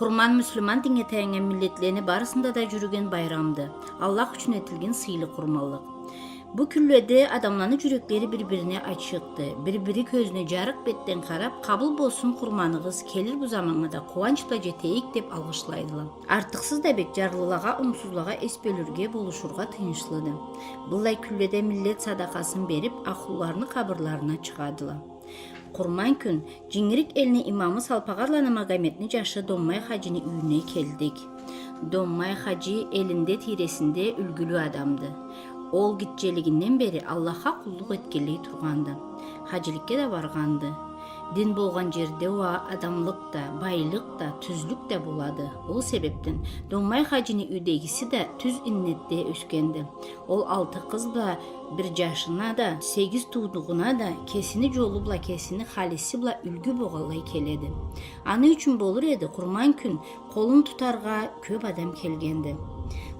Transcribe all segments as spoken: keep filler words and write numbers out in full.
Къурман муслиман динге таяннган миллетлени барысында да джюрюген байрамды. Аллах ючюн этилген сыйлы къурманлыкъ. Бу кюнледе адамланы джюреклери бир-бирине ачыкъды. Бир-бири кёзюне джарыкъ бетден къарап, къабыл болсун къурманыгъыз, келир бу заманнга да къууанч бла джетейик, деп алгъышлайдыла. Артыкъсыз да бек джарлылагъа, онгсузлагъа эс бёлюрге, болушургъа тыйыншлыды. Быллай кюнледе миллет садакъасын берип, ахлуларыны къабырларына чыгъадыла. Къурман кюн Джингирик элни имамы Салпагъарланы Магометни джашы Доммай хаджини юйюне келдик. Доммай хаджи элинде, тийресинде юлгюлю адамды. Ол гитчелигинден бери Аллахха къуллукъ этгенлей тургъанды. Хаджиликге да баргъанды. Дин болгъан джерде уа адамлыкъ да, байлыкъ да, тюзлюк да болады. Ол себепден Доммай хаджини юйдегиси да тюз иннетде ёсгенди. Ол алты къыз бла бир джашына да, сегиз туудугъуна да кесини джолу бла, кесини халиси бла юлгю болгъанлай келеди. Аны ючюн болур эди, къурман кюн къолун тутаргъа кёп адам келгенди.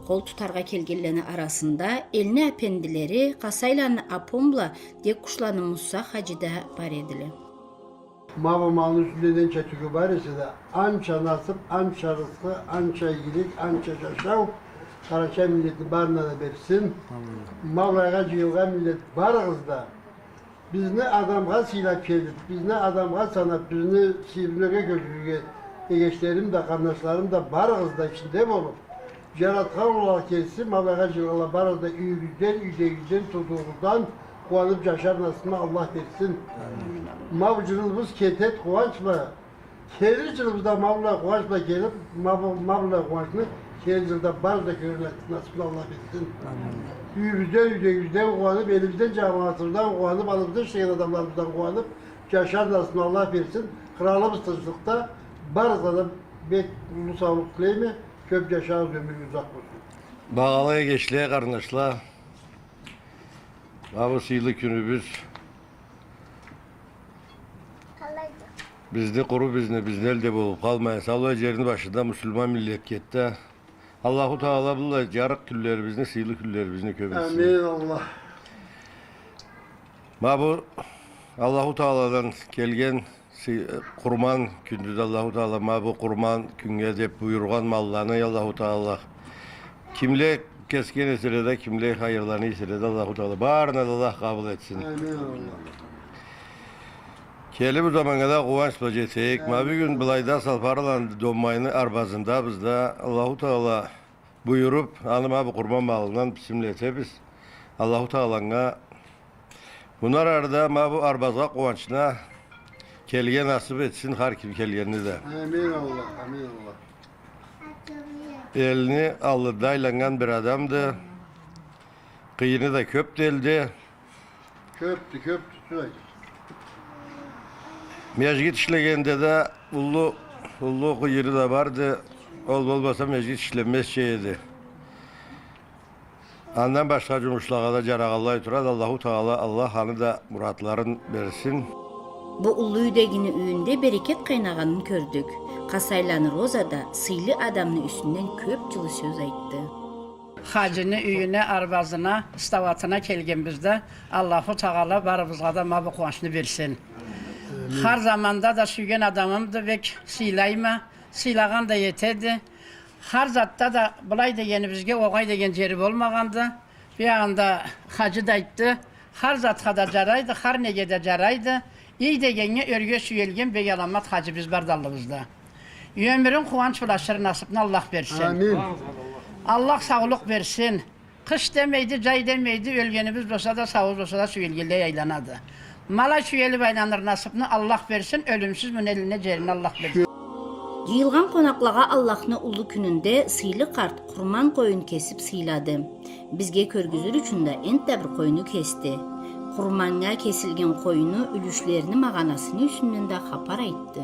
Къол тутаргъа келгенлени арасында элни апендилери, Къасайланы Апон бла Деккушланы Мусса хаджи да бар эдиле. Ма бу малны юсюнде ненча тюгю бар эсе да, анча насып, анча рысхы, анча игилик, анча джашау Къарачай миллетни барына да берсин. Амин. Ма былайгъа джыйылгъан миллет барыгъыз да, бизни адамгъа сыйлап келип, бизни адамгъа санап, бизни сыйыбызны ёрге кётюрюрге эгечлерим да, къарнашларым да, барыгъыз да ичинде болуп, Джаратхан Аллах кеси ма былайгъа джыйылгъанла барыгъыз да юйюгюзден, юйдегигизден, туудугъугъуздан къууанып джашар насыпны Аллах берсин. Амин. Ма бу джылыбыз кетед къууанч бла, келир джылыбыз да ма быллай къууанч бла келип, ма бу, ма быллай къууанчны келир джылда барыбыз да кёрюр насыпны Аллах берсин. Амин. Юйюбюзден, юйдегибизден къууанып, элибизден, джамагъатыбыздан къууанып, аллыбызда ишлеген адамларыбыздан къууанып, джашар насыпны Аллах берсин. Къралыбыз тынчлыкъда, барыгъызгъа да бек уллу саулукъ тилейме. Кёп джашагъыз, ёмюрюгюз узакъ болсун. Багъалы эгечле, къарнашла, ма бу сыйлы кюнюбюз бизни, къуру бизни, бизни элде болуп къалмай, саулай джерни башында муслиман миллет кетди. Аллаху Тагъала быллай джарыкъ кюнлерибизни, сыйлы кюнлерибизни кёб этсин. Амин, Аллах. Ма бу Аллаху Тагъаладан келген Сы-, къурман кюндю да Аллаху Тагъала, ма бу къурман кюннге деб буюргъан малланы Аллаху Тагъала, кимле кесген эселе да, кимле хайырлана эселе да, Аллаху Тагъала барына да Аллах къабыл этсин. Амин, Аллах. Келир бу заманнга да къууанч бла джетейик. Амин. Ма бюгюн былайда Салпагъарланы Доммайны арбазындабыз да, Аллаху Тагъала буюруб, аны ма бу къурман малындан бисмилла этебиз. Аллаху Тагъаланга мундан ары да ма бу арбазгъа къууанчына келирге насыб этсин хар ким келгенни да. Амин, Аллах, амин, Аллах. Элни аллында айланнган бир адамды. Къыйыны да кёбдю элде. Кёбдю, кёбдю, тюз айтдынг. Межгит ишлегенде да уллу, уллу къыйыны да барды. Ол болмаса, межгит ишленмезча эди. Андан башха джумушлагъа да джарагъанлай турады. Аллаху Тагъала, Аллах аны да муратларын берсин. Бу уллу юйдегини юйюнде берекет къайнагъанын кёрдюк. Къасайланы Роза да сыйлы адамны юсюнден кёб джылы сёз айтды. Хаджини юйюне, арбазына, ыстауатына келгенбизде, Аллаху Тагъала барыбызгъа да ма бу къууанчны берсин. Амин. Хар заманда да сюйген адамымды, бек сыйлайма, сыйлагъан да этеди. Хар затда да былай дегенибизге огъай деген джери болмагъанды. Биягъында хаджи да айтды, хар затха да джарайды, хар неге да джарайды. Ий дегеннге ёрге сюелген бек аламат хаджибиз барды аллыбызда. Ёмюрюн къууанч бла ашырыр насыбны Аллах берсин. Амин. Аллах саулукъ берсин. Къыш демейди, джай демейди, ёлгенибиз болса да, сауубуз болса да, сюелгенлей айланады. Ма алай сюелиб айланыр насыбны Аллах берсин, ёлюмсюз муну элине джерин Аллах берсин. Джыйылгъан къонакълагъа Аллахны уллу кюнюнде сыйлы къарт къурман къоюн кесиб сыйлады. Бизге кёргюзюр ючюн да энтда бир къойну кесди. Къурманнга кесилген къойну юлюшлерини магъанасыны юсюнден да хапар айтды.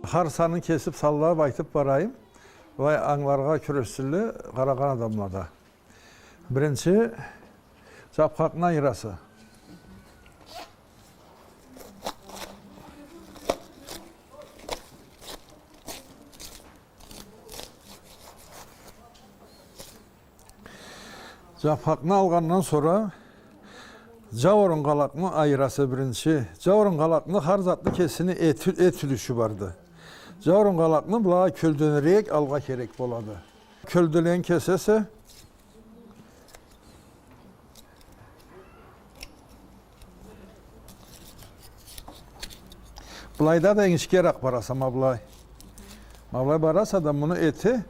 Хар санын кесиб, санлаб айтыб барайым. Вай, ангыларгъа кюрешсинле къарагъан адамла да. Биринчи, джабхакъны айыраса. Джабхакъны алгъандан сора, джауурун къалакъны айыраса биринчи. Джауурун къалакъны хар затны кесини эт, эт юлюшю барды. Джауурун къалакъны былай кёлденирек алгъа керек болады. Кёлделени кесесе, былайда да энгишгерек бараса, ма былай. Ма былай бараса да, муну эти,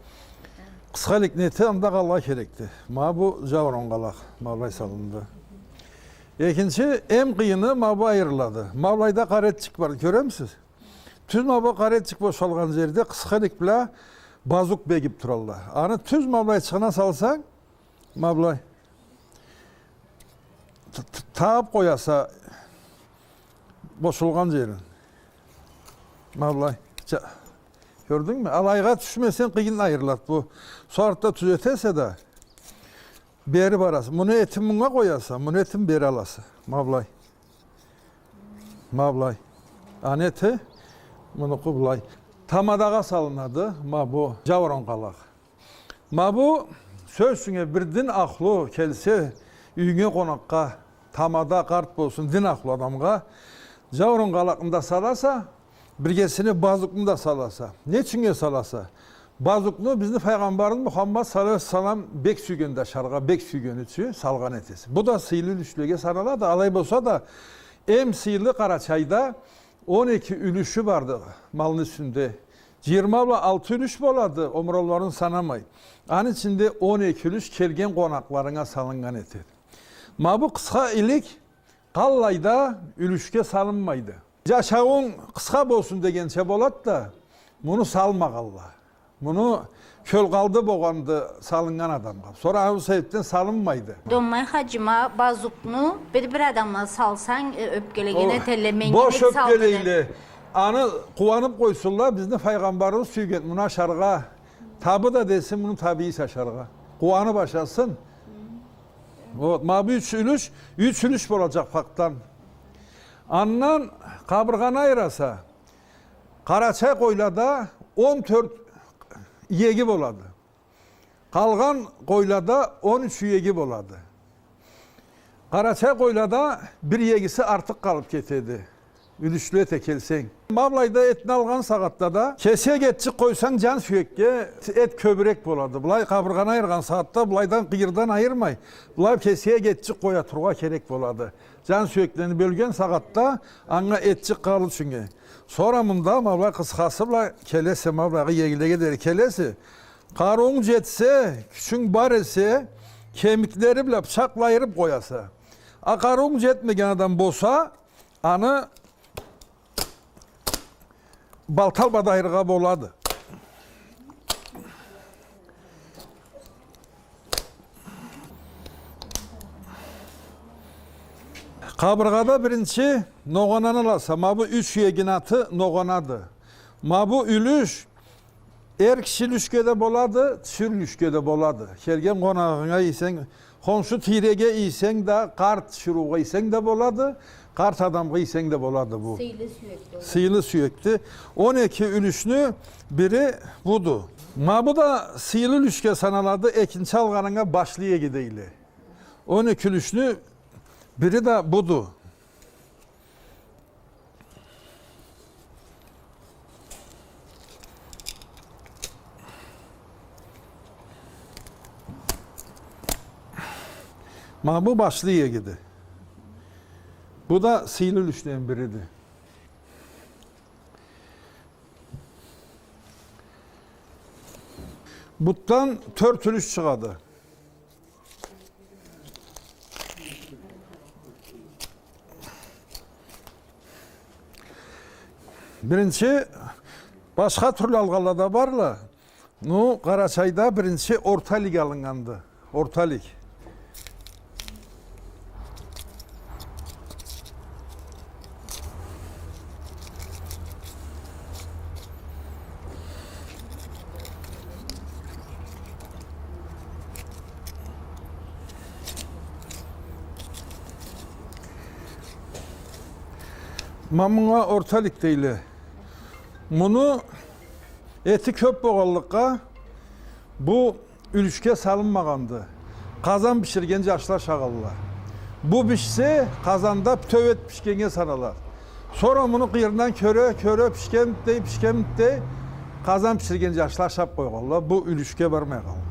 къысха иликни эти анда къалгъа керекди. Ма бу джауурун къалакъ, ма былай салынды. Экинчи, эм къыйыны ма бу айырылады. Ма былайда къара этчик бар, кёремисиз? Тюз ма бу къара этчик бошалгъан джерде къысха илик бла базук бегиб туралла. Аны тюз ма былайчыгъына салсанг, ма былай. Т-, т-, табыб къояса бошалгъан джерин. Ма былай. Ча-, кёрдюнгмю? Алайгъа тюшмесенг, къыйын айырылады бу. Сора да тюзетесе да, бери бараса. Муну этин мунга къояса, муну этин бери аласа. Ма былай. Ма былай. Аны эти, мунукъу былай. Тамадагъа салынады ма бу джауурун къалакъ. Ма бу, сёз ючюн, бир дин ахлу келсе юйюнге къонакъгъа, тамада, къарт болсун, дин ахлу адамгъа, джауурун къалакъны да саласа, биргесине базукну да саласа. Не ючюннге саласа? Базукну бизни Файгъамбарыбыз Мухаммад саллаллаху алейхи ва саллам бек сюйгенди ашаргъа, бек сюйгени ючюн салгъан этесе. Бу да сыйлы юлюшлеге саналады. Алай болса да, эм сыйлы Къарачайда он эки юлюшю барды малны юсюнде. Джыйырма бла алты юлюш болады, омурауларын санамай. Аны ичинде он эки юлюш келген къонакъларынга салыннган этеди. Ма бу къысха илик къаллай да юлюшге салынмайды. Джашауунг къысха болсун дегенча болады да, муну салмагъалла. Муну кёлкъалды болгъанды салыннган адамгъа. Сора ол себебден салынмайды. Доммай хаджи, ма базукну бир-бир адамла салсанг, э, ёпкелеген этелле, меннге нек салдынг деп. Бош ёпкелейле. Аны къууаныб къойсунла, бизни Файгъамбарыбыз сюйген муну ашаргъа. Табы да десин, муну табийса ашаргъа. Къууаныб ашасын. Вот, ма бу юч юлюш, юч юлюш боладжакъ пакъдан. Андан къабыргъаны айыраса, Къарачай къойлада он тёрт иеги болады. Къалгъан къойлада он юч иеги болады. Къарачай къойлада бир иегиси артыкъ къалыб кетеди. Юлюшлю эте келсенг. Ма былайда этни алгъан сагъатда да кесек этчик къойсанг, джан сюекге эт кёбюрек болады. Былай къабыргъаны айыргъан сагъатда былайдан, къыйырдан айырмай, былай кесек этчик къоя турургъа керек болады. Джан сюеклени бёлген сагъатда анга этчик къалыр ючюннге. Сора мында ма былай къысхасы бла келесе, ма былайгъа иегилеге дери келесе, къарыуунг джетсе, кючюнг бар эсе, кемиклери бла бычакъ бла айырыб къояса. А къарыуунг джетмеген адам болса, аны балта бла да айырыргъа болады. Къабыргъада биринчи ногъананы аласа. Ма бу юч иегини аты ногъанады. Ма бу юлюш эр киши юлюшге да болады, тиширыу юлюшге да болады. Келген къонагъынга ийсенг, хоншу тийреге ийсенг да, къарт тиширыугъа ийсенг да болады, къарт адамгъа ийсенг да болады бу. Сыйлы сюекди ол. Сыйлы сюекди. Он эки юлюшню бири буду. Ма бу да сыйлы юлюшге саналады, экинчи алгъанынга башлы иеги дейле. Он эки юлюшню бири да буду. Ма бу башлы иегиди. Бу да сыйлы юлюшлени бириди. Бутдан тёрт юлюш чыгъады. Биринчи, башха тюрлю алгъанла да барла. Ну, Къарачайда биринчи орта илик алыннганды. Орта илик. Ма мынга орта илик дейле. Муну эти кёб болгъанлыкъгъа, бу юлюшге салынмагъанды. Къазан биширген джашла ашагъанла. Бу бишсе, къазанда бютеу эт бишгеннге саналады. Сора муну къыйырындан кёре, кёре, бишгенмиди дей, бишгенмиди дей, Къазан биширген джашла ашаб къойгъанла, бу юлюшге бармай къалгъан.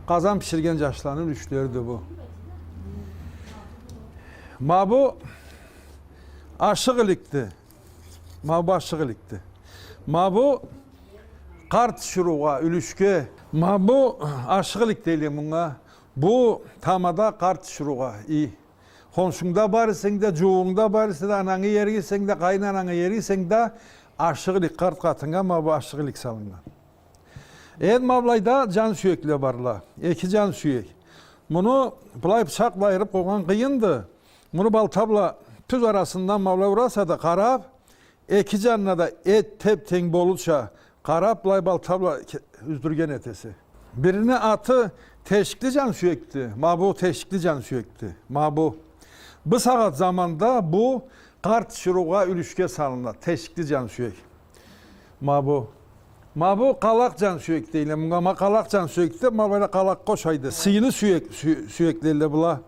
Къазан биширген джашланы юлюшлериди бу. Ма бу ашыкъ иликди. Ма бу ашыкъ иликди. Ма бу къарт тиширыугъа, юлюшге. Ма бу ашыкъ илик дейле мунга. Бу тамада къарт тиширыугъа, и. Хоншунгда бар эсенг да, джууугъунгда бар эсе да, анангы иерик эсенг да, къайын анангы иерик эсенг да, ашыкъ илик къарт къатыннга ма бу ашыкъ илик салыннган. Эд ма былайда джан сюекле барла. Эки джан сюек. Муну былай бычакъ бла айырыб къойгъан къыйынды. Муну балта бла тюз арасындан ма былай ураса да къараб, эки джанына да эт теп-тенг болурча къараб, былай балта бла ке-, юздюрген этесе. Бирини аты тешикли джан сюекди. Ма бу тешикли джан сюекди. Ма бу. Бу сагъат заманда бу къарт тиширыугъа, юлюшге салынады. Тешикли джан сюек. Ма бу. Ма бу къалакъ джан сюек дейле. Мунга ма къалакъ джан сюек деб, ма былайда къалакъгъа ошайды. Сыйлы сюек, сю-, сюек дейле была.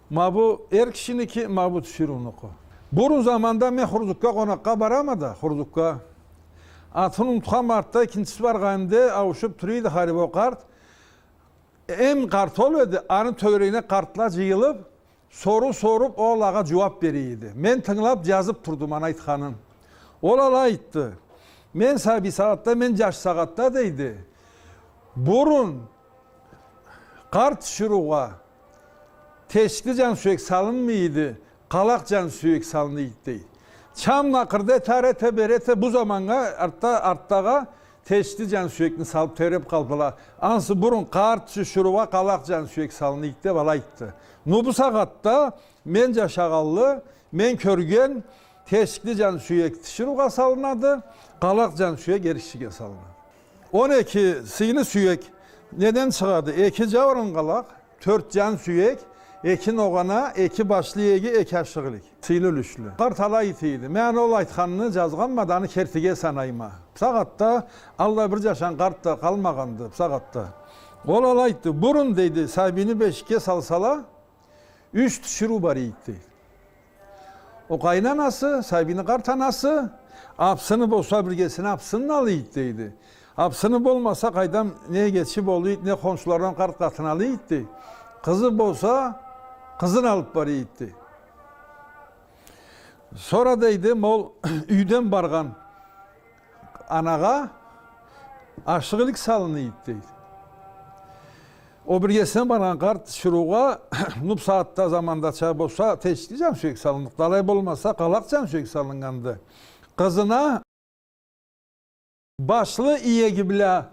Ма бу эр кишиники, ма бу тиширыунуку. Бурун заманда мен Хурзукга къонакъгъа барама да, Хурзукга. Атын унутханма, артда экинчиси баргъанымда ауушуб тура эди харип ол къарт. Эм къарт ол эди, аны тёгерегине къартла джыйылыб, соруу соруб, ол алагъа джууаб бере эди. Мен тынгылаб, джазыб турдум аны айтханын. Ол алай айтды. Мен сабий сагъатда, мен джаш сагъатда, дейди, бурун къарт тиширыугъа тешикли джан сюек салынмай эди, къалакъ джан сюек салына эди, дейди. Чам накъырда эте, ары эте, бери эте, бу заманнга, артда, артдагъа тешикли джан сюекни салыб тебреб къалдыла. Ансы бурун къарт тиширыугъа къалакъ джан сюек салына эди, деб алай айтды. Ну бу сагъатда мен джашагъанлы, мен кёрген, тешикли джан сюек тиширыугъа салынады, къалакъ джан сюек эр кишиге салынады. Он эки сыйлы сюек неден чыгъады? Эки джауурун къалакъ, тёрт джан сюек, эки ногъана, эки башлы иеги, эки ашыкъ илик. Сыйлы юлюшлю. Къарт алай эте эди. Мен ол айтханны джазгъанма да, аны кертиге санайма. Бусагъатда аллай бир джашагъан къарт да къалмагъанды, бусагъатда. Ол алай айтды. Бурун, дейди, сабийни бешикге салсала, юч тиширыу бар эди, дейди. Ол къайын анасы, сабийни къарт анасы, абсыны болса, биргесине абсынын ала эди, дейди. Абсыны болмаса, къайдам, не эгечи бола эди, не хоншулардан къарт къатын ала эди, дейди. Къызы болса, къызын алыб бара эди, дейди. Сора, дейди, ол юйден баргъан анагъа ашыкъ илик салына эди, дейди. Ол биргесине баргъан къарт тиширыугъа, ну бусагъатда, замандача болса, тешикли джан сюек салыныкъды, алай болмаса, къалакъ джан сюек салыннганды. Къызына башлы иеги бла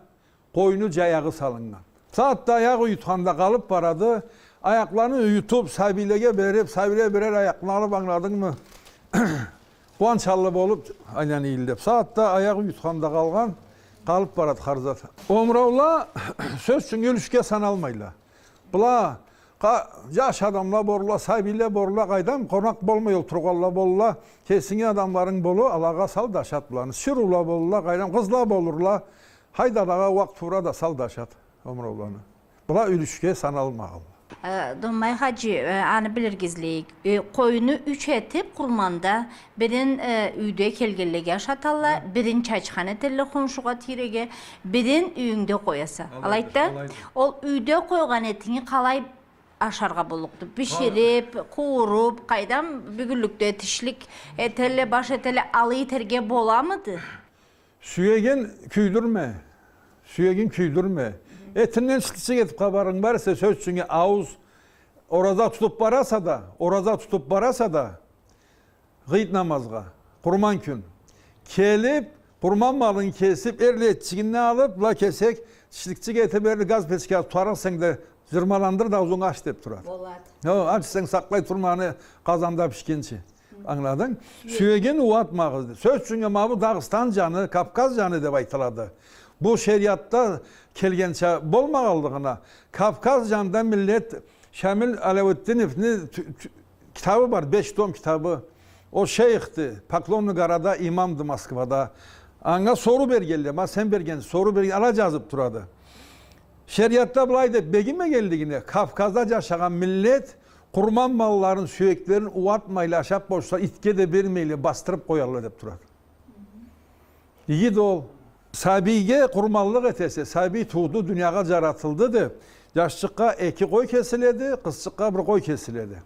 къойну джаягъы салыннган. Сагъатда аякъ уютханда къалыб барады, аякъланы уютуб, сабийлеге бериб, сабийле бирер аякъланы алыб, ангыладынгмы? Къууанчлы болуб, айлана эдиле деб. Сагъатда аякъ уютханда къалгъан, къалыб барады хар зат. Омураула, сёз ючюн, юлюшге саналмайла. Была, къа-, джаш адамла болурла, сабийле болурла, къайдам, къонакъ болмай олтургъанла болурла, кесинги адамларынг болур, алагъа сал да ашат быланы. Тиширыула болурла, къайдам, къызла болурла, хайда, алагъа уакъ туура да сал да ашат омурауланы. Была юлюшге саналмагъанла. Э, Доммай хаджи, э, аны билирге излейик. Э, къойну юч этиб къурманда, бирин, э, юйде келгенлеге ашаталла, бирин чачхан этелле хоншугъа, тийреге, бирин юйюнгде къояса. Алайды, алайды да. Ол юйде къойгъан этинги къалай ашаргъа боллукъду? Бишириб, къуууруб, къайдам, бюгюнлюкде тишлик этелле, баш этелле, алай этерге боламыды? Сюегин кюйдюрме. Сюегин кюйдюрме. Этинден тишликчик этиб къабарынг бар эсе, сёз ючюн, ауз, ораза тутуб бараса да, ораза тутуб бараса да, гъыйд намазгъа, къурман кюн. Келиб, къурман малын кесиб, эрлай этчигин алыб, ла кесек, тишликчик этиб, эрлай газ печге тутарыкъ эсенг да, джырмаландыр да, ауузунгу ач деб турады. Болады. Хо, ач эсенг, сакълай турма аны къазанда бишгинчи. Ангыладынг? Сюегин ууатмагъыз. Сёз ючюн, ма бу Дагъыстан джаны, Кавказ джаны деб айтылады. Бу шериатда келгенча болмагъанлыгъына, Кавказ джанында миллет Шамил Алауутдиновну тю-, тю-, китабы бар, беш том китабы. Ол шейхди, Поклонная горада имамды Москвада. Анга соруу бергенле, ма сен берген, соруу берген, алай джазыб турады. Шериатда былай деб бегимегенлигине, Кавказда джашагъан миллет къурман малларын, сюеклерин ууатмайла, ашаб болса, итге да бермейле, басдырыб къоялла деб турады. Иги да ол. Сабийге къурманлыкъ этесе, сабий тууду, дуниягъа джаратылды деб, джашчыкъгъа эки къой кесиледи, къызчыкъгъа бир къой кесиледи.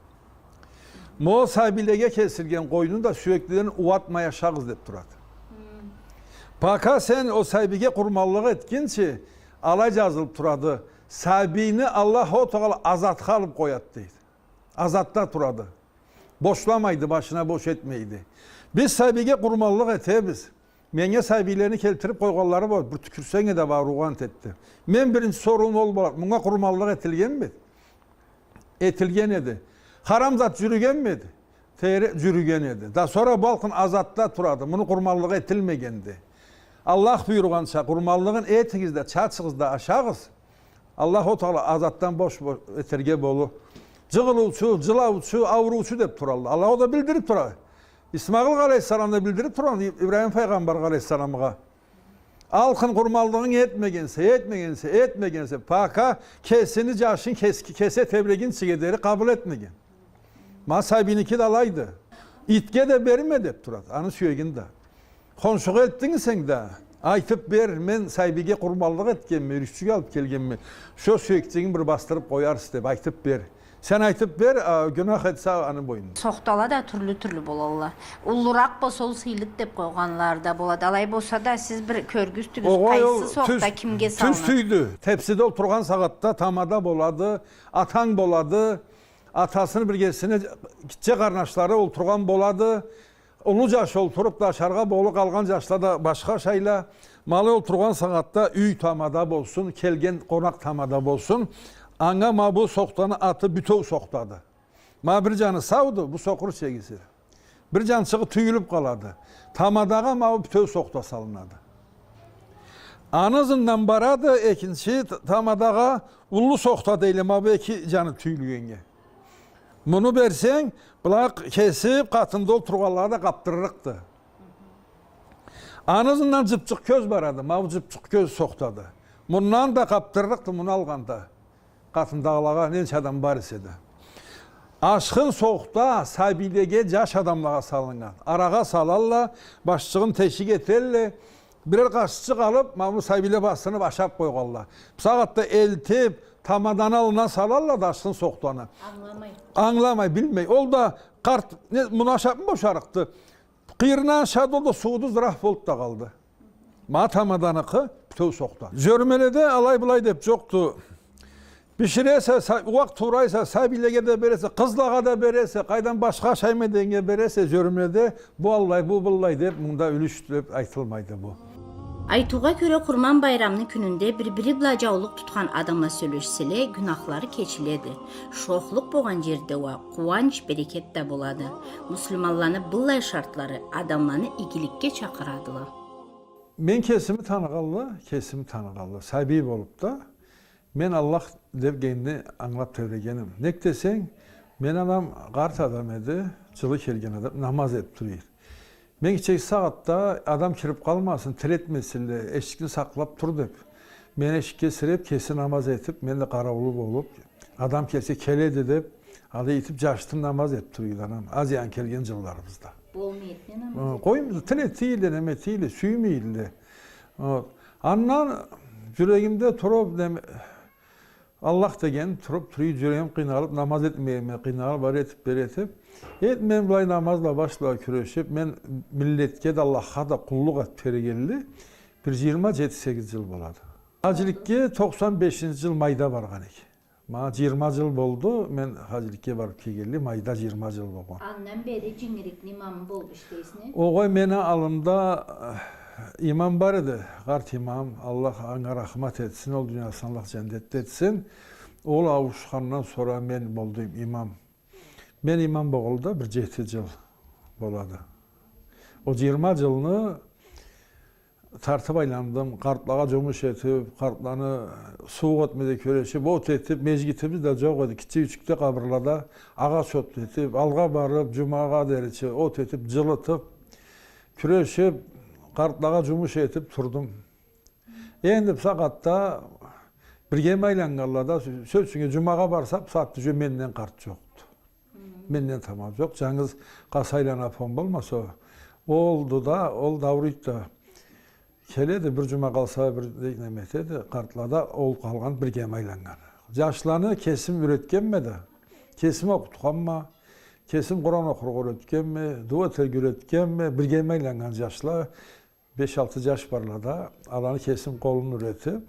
Ма ол сабийлеге кесилген къойну да сюеклиден ууатмай ашагъыз деб турады. Пока сен ол сабийге къурманлыкъ этгинчи, алай джазылыб турады. Сабийни Аллаху Тагъала азатха алыб къояды, дейди. Азатда турады. Бошламайды, башына бош этмейди. Биз сабийге къурманлыкъ этебиз. Меннге сабийлени келтириб къойгъанлары бар, бир тюкюрсенг да, бары уугъан этеди. Мен биринчи соруум ол болады. Мунга къурманлыкъ этилгенмиди? Этилген эди. Харам зат джюрюгенмиди? Тейри-, джюрюген эди. Да сора бу алкъын азатда турады. Муну къурманлыгъы этилмегенди. Аллах буюргъанча, къурманлыгъын этигиз да, чачыгъыз да, ашагъыз. Аллаху Тагъала азатдан бош, бош этерге болу. Джыгъылыучу, джылаучу, ауруучу деб туралла. Аллаху да билдириб тура. Исмагъыл алейхиссалам да билдириб тургъан, Ибрахим файгъамбар алейхиссаламгъа. Алкъын къурманлыгъын этмегенсе, этмегенсе, этмегенсе, пока кесини джашын кес-, кесе тебрегинчиге дери къабыл этмеген. Ма сабийники да алайды. Итге да берме деб турады, аны сюегин да. Хоншугъа элтдинг сен да, айтыб бер, мен сабийге къурманлыкъ этгенме, юйюмчюге алыб келгенме, шо сюекчигин бир басдырыб къоярсыз деб айтыб бер. Сен айтыб бер, а, гюнах этсе, аны бойнуна. Сохтала да тюрлю-тюрлю болалла. Уллуракъ болса, ол сыйлыкъ деб къойгъанла да болады. Алай болса да, сиз бир кёргюзтюгюз, къайсы сохта кимге салына. Огъай, ол тюз, тюз тюйдю. Тепсиде олтургъан сагъатда тамада болады, атанг болады, атасыны биргесине гитче къарнашлары олтургъан болады. Уллу джаш олтуруб да ашаргъа болуб, къалгъан джашла да башха ашайла. Ма алай олтургъан сагъатда юй тамада болсун, келген къонакъ тамада болсун. Анга ма бу сохтаны аты бютеу сохтады. Ма бир джаны сауду, бу сокъур чегиси. Бир джанчыгъы тюйюлюб къалады. Тамадагъа ма бу бютеу сохта салынады. Аны ызындан барады экинчи т-, тамадагъа, уллу сохта дейле ма бу эки джаны тюйюлгеннге. Муну берсенг, былай кесиб, къатында олтургъанлагъа да къабдырырыкъды. Аны ызындан джыбчыкъ кёз барады, ма бу джыбчыкъ кёз сохтады. Мундан да къабдырырыкъды, муну алгъанда. Къатындагъылагъа ненча адам бар эсе да. Ашхын сохта сабийлеге, джаш адамлагъа салыннган. Арагъа салалла, башчыгъын тешик этелле, бирер къашыкъчыкъ алыб, ма муну сабийле басыныб ашаб къойгъалла. Бусагъатда элтиб, тамаданы аллына салалла да ашхын сохтаны. Ангыламай. Ангыламай, билмей. Ол да къарт, не, муну ашабмы бошарыкъды? Къыйырындан ашады, ол да сууду, зыраф болуб да къалды. Ма тамаданыкъы бютеу сохта. Джёрмеледе алай-былай деб джокъду. Биширесе, са-, ууакъ тураса, сабийлеге да бересе, къызлагъа да бересе, къайдан башха ашайма дегеннге бересе, джёрмеледе бу аллай, бу быллай деб, мында юлюш деб айтылмайды бу. Айтыугъа кёре, Къурман байрамны кюнюнде бир-бири бла джаулукъ тутхан адамла сёлешселе, гюнахлары кечиледи. Шохлукъ болгъан джерде уа къууанч, берекет да болады. Муслиманланы быллай шартлары адамланы игиликге чакъырадыла. Мен кесими таныгъанлы, кесими таныгъанлы, сабий болуб да, мен Аллах дегенни ангылаб тебрегеним. Нек десенг, мени анам къарт адам эди, джылы келген адам, намаз этиб тура эди. Мен гитче сагъатда адам кириб къалмасын, тиретмесинле, эшикни сакълаб тур деб, мени эшикге сиреб, кеси намаз этиб, мен да къараулу болуб, адам келсе, келеди деб, алай этиб, джашдым, намаз этиб тура эди анам, аз янын келген джылларыбызда. Болмай эди, неме? Хы, къоймай эди, тилей эди, неме эте эди, сюймей эди. Хы, андан джюрегимде туруб, неме, Аллах деген туруб, туруб, джюрегим къыйналыб, намаз этмегенме къыйналыб, ары этиб, бери этиб. Эт, мен былай намаз бла, баш бла кюрешиб, мен миллетге да, Аллахха да къуллукъ этиб тебрегенли бир джыйырма джети-сегиз джыл болады. Хаджиликге токъсан бешинчи джыл майда баргъан эдик. Ма джыйырма джыл болду, мен хаджиликге барыб келгенли, майда джыйырма джыл болгъан. Андан бери джингирикни имамы болуб ишлейсиз, не? Огъай, мени аллымда, э, имам бар эди, къарт имам, Аллах анга рахмат этсин, ол дуниясын Аллах джандетде этсин. Ол ауушхандан сора мен болдум имам. Мен имам болгъанлы да бир джети джыл болады. Ол джыйырма джылны тартыб айландым, къартлагъа джумуш этиб, къартланы сууукъ этмеге кюрешиб, от этиб, межгитибиз да джокъ эди, гитче юйчюкде къабырлада, агъач от этиб, алгъа барыб, джумагъа деричи от этиб, джылытыб, кюрешиб, къартлагъа джумуш этиб турдум. Энди бусагъатда биргеме айланнганла да, сё-, сёз ючюн, джумагъа барса, бусагъатда джо-, менден къарт джокъду. Менден тамам джокъ. Джангыз Къасайланы апам болмаса, олду да, ол да ауруйду да. Келеди, бир джума къалса, бир да неме этеди, къартлада ол къалгъан биргеме айланнган. Джашланы кесим юретгенме да, кесим окъутханма, кесим Къуран окъургъа юретгенме, дуа этерге юретгенме, биргеме айланнган джашла, беш-алты джаш барла да, аланы кесим къолум юретиб,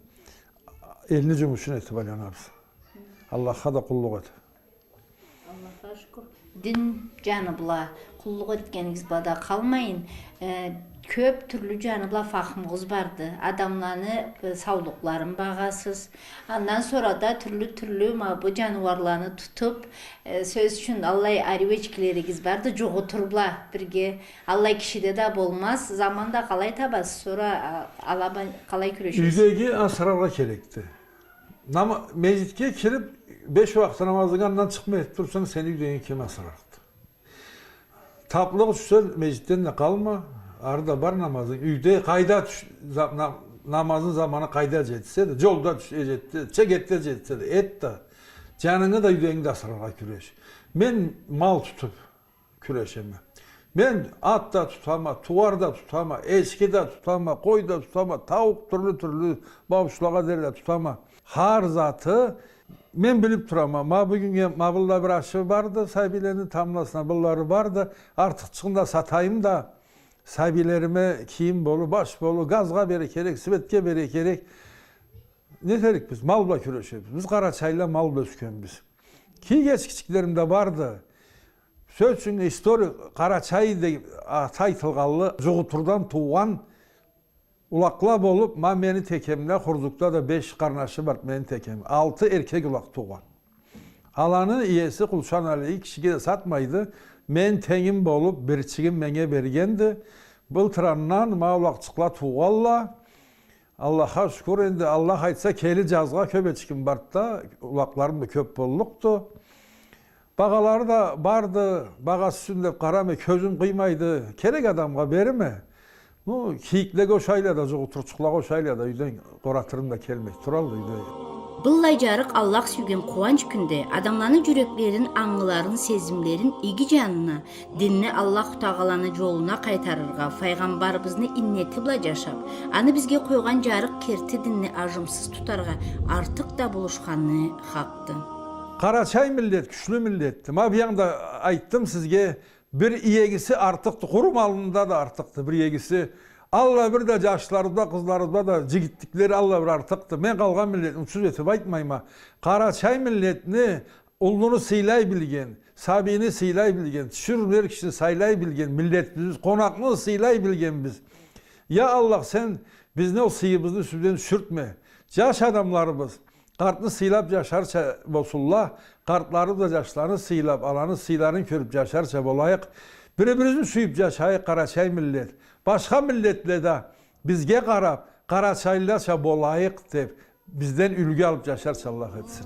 элни джумушун этиб айланабыз. Аллахха да къуллукъ этиб. Аллахха шукур. Дин джаны бла къуллукъ этгенигиз бла да къалмайын, э, кёб тюрлю джаны бла фахмугъуз барды. Адамланы, э, саулукъларын багъасыз. Андан сора да тюрлю-тюрлю ма бу джаныуарланы тутуб, э, сёз ючюн, аллай ариу эчкилеригиз барды, джугъутур бла бирге. Аллай кишиде да болмаз. Заман да къалай табасыз, сора, а, ала бла къалай кюрешесиз? Юйдеги асыраргъа керекди. Нама-, межгитге кириб, беш уакъты намазынгы андан чыкъмай этиб турсанг, сени юйдегинги ким асырарыкъды? Таблыкъ тюшсе, межгитден да къалма, ары да бар намазынг. Юйде къайда тюш-, за-, на-, намазны заманы къайда джетсе да, джолда тюш-, э, джетсе, чегетде джетсе да, эт да, джанынгы да, юйдегинги да асыраргъа кюреш. Мен мал тутуб кюрешеме. Мен ат да тутама, тууар да тутама, эчки да тутама, къой да тутама, тауукъ, тюрлю-тюрлю баушлагъа дери да тутама. Хар заты мен билиб турама. Ма бюгюннге, ма быллада бир ашы барды, сабийлени тамбласына быллары барды. Артыкъчыгъын да сатайым да, сабийлериме кийим болур, баш болур, газгъа бере керек, светге бере керек. Не этерикбиз? Мал бла кюрешебиз. Биз къарачайла мал бла ёсгенбиз. Кийик эчкичиклерим да барды. Сёз ючюн, историк Къарачай деб аты айтылгъанлы, джугъутурдан туугъан улакъла болуб, ма мени текемде, Хурзукда да беш къарнашы бар мени текем. Алты эркек улакъ туугъан. Аланы иеси Къулчан Алий кишиге да сатмайды. Мен тенгим болуб, бирчигин меннге бергенди. Былтыр андан ма улакъчыкъла туугъанла. Аллахха шукур, энди Аллах айтса, келир джазгъа кёб эчким барды да, улакъларым да кёб боллукъду. Багъалары да барды, багъасы ючюн деб къарамай, кёзюм къыймайды. Керек адамгъа береме. Ну, кийиклеге ошайла да, джугъутурчукълагъа ошайла да, юйден къоратырым да келмей туралла юйде. Быллай джарыкъ, Аллах сюйген къууанч кюнде адамланы джюреклерин, ангыларын, сезимлерин иги джанына, динни, Аллаху Тагъаланы джолуна къайтарыргъа, Файгъамбарыбызны иннети бла джашаб, аны бизге къойгъан джарыкъ керти динни ажымсыз тутаргъа артыкъ да болушханы хакъды. Къарачай миллет кючлю миллетди. Ма бу джанда айтдым сизге, бир иегиси артыкъды, къуру малында да артыкъды бир иегиси. Аллай бир да джашларыбызда, къызларыбызда да джигитликлери аллай бир артыкъды. Мен къалгъан миллетни учуз этиб айтмайма. Къарачай миллетни уллуну сыйлай билген, сабийни сыйлай билген, тиширыу эр кишини сыйлай билген миллетбиз биз, къонакъны сыйлай билгенбиз. Я Аллах, сен бизни ол сыйыбызны юсюбюзден тюшюртме. Джаш адамларыбыз къартны сыйлаб джашарча болсунла, къартларыбыз да джашланы сыйлаб, аланы сыйларын кёрюб джашарча болайыкъ. Бири-бирибизни сюйюб джашайыкъ, къарачай миллет. Башха миллетле да бизге къараб, къарачайлылача болайыкъ деб, бизден юлгю алыб джашарча Аллах этсин.